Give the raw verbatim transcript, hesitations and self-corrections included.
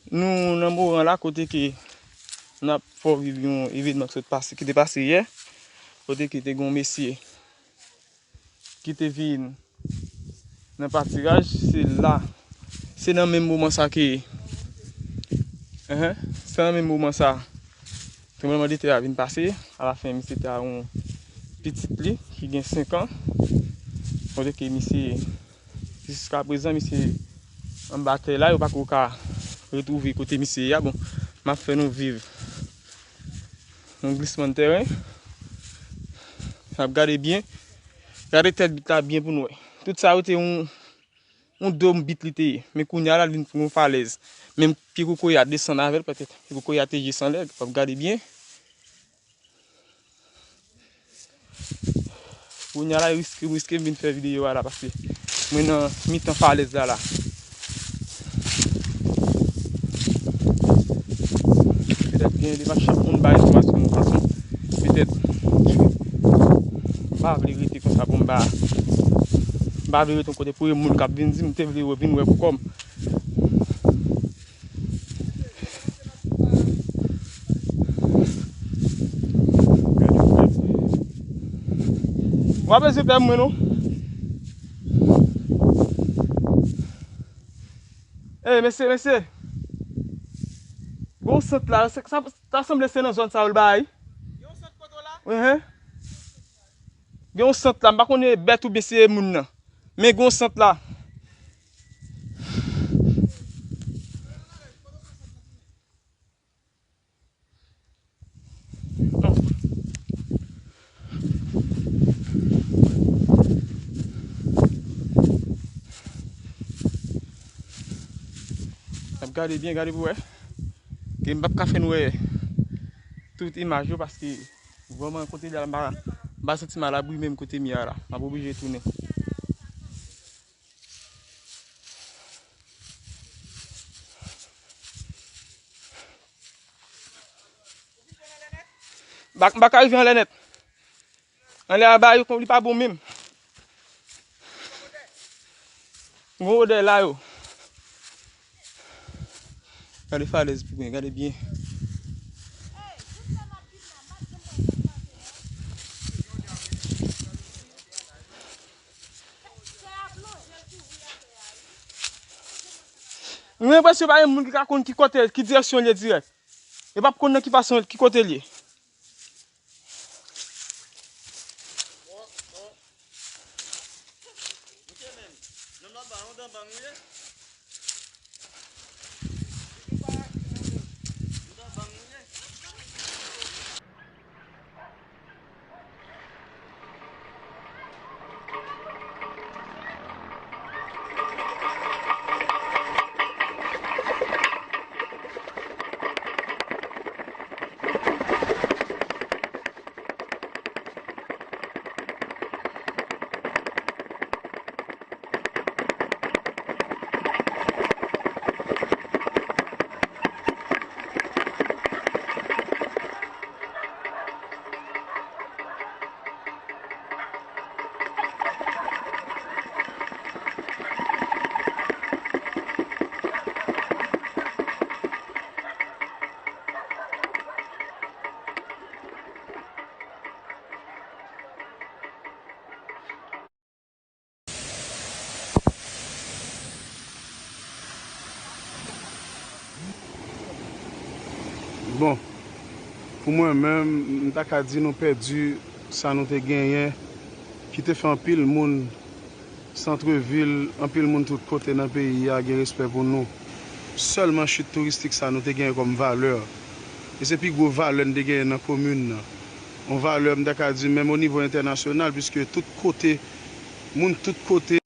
Nou nan Moran la, kote ke n ap fè w viv yon evènman ki sot pase, ki te pase yè, kote ke te gen yon mesye ki te vin nan patiraj, se la, se nan menm moman sa ke, enhen, se nan menm moman sa, tranblemanntè a vin pase, alafen misye te a yon pitit li ki gen senk an, kote ke misye, jiskaprezan, misye anba tè la, yo pako ka retwouve kote misye ye a. Bon, m ap fè nou viv yon glisman tèren. N ap gade byen. Gade tèt bit la byen pou n wè. Tout sa yo te yon, yon dòm bit li te ye. Men kounye a la, l vin yon falèz. Menm pye kokoye a desann avè l, petèt. Pye kokoye a te jis anlè. W ap gade byen. Kounye a la, riske, riske m vin fè videyo a la, paske mwen nan mitan falèz la, la. Petèt gen de machann moun bay enfòmasyon yon fason. Petèt, m pa vle rete konsa pou m pa, m pa vle rete yon kote pou yon moun k ap vin di m te vle vin wè pou kò m. W ap bezwen pè mwen non. Ey, mesye, mesye. Gon sant la, sa, sa, ta sanble se nan zòn sa yo l bay. Enhen. Gen yon sant la, m pa konnen bèt oubyen se moun nan. Men gen yon sant la. Ap gade byen, gade pou wè. Ke m p ap ka fè n wè tout imaj yo paske vrèman kote li a la, m pa, m pa santi m alabri menm kote m ye a la. M ap oblije tounen. M pa, m pa ka rive anlè nèt. Anlè a ba yo, li pa bon menm. Gon odè la yo. Gade falèz pou mwen, gade byen. Mwen gen enpresyon pa gen moun ki ka konn ki kote, ki direksyon l ye dirèk. Yo p ap konn nan ki fason, ki kote l ye. Bon, pou mwen menm, m ta ka di nou pèdi sa nou te genyen, ki te fè anpil moun, santrevil, anpil moun tout kote nan peyi a gen respè pou nou. Sèlman chit touristik sa nou te genyen kòm valè. E se pi gwo valè n te genyen nan komin nan. Yon valè, m ta ka di, menm o nivo entènasyonal, piske tout kote, moun tout kote,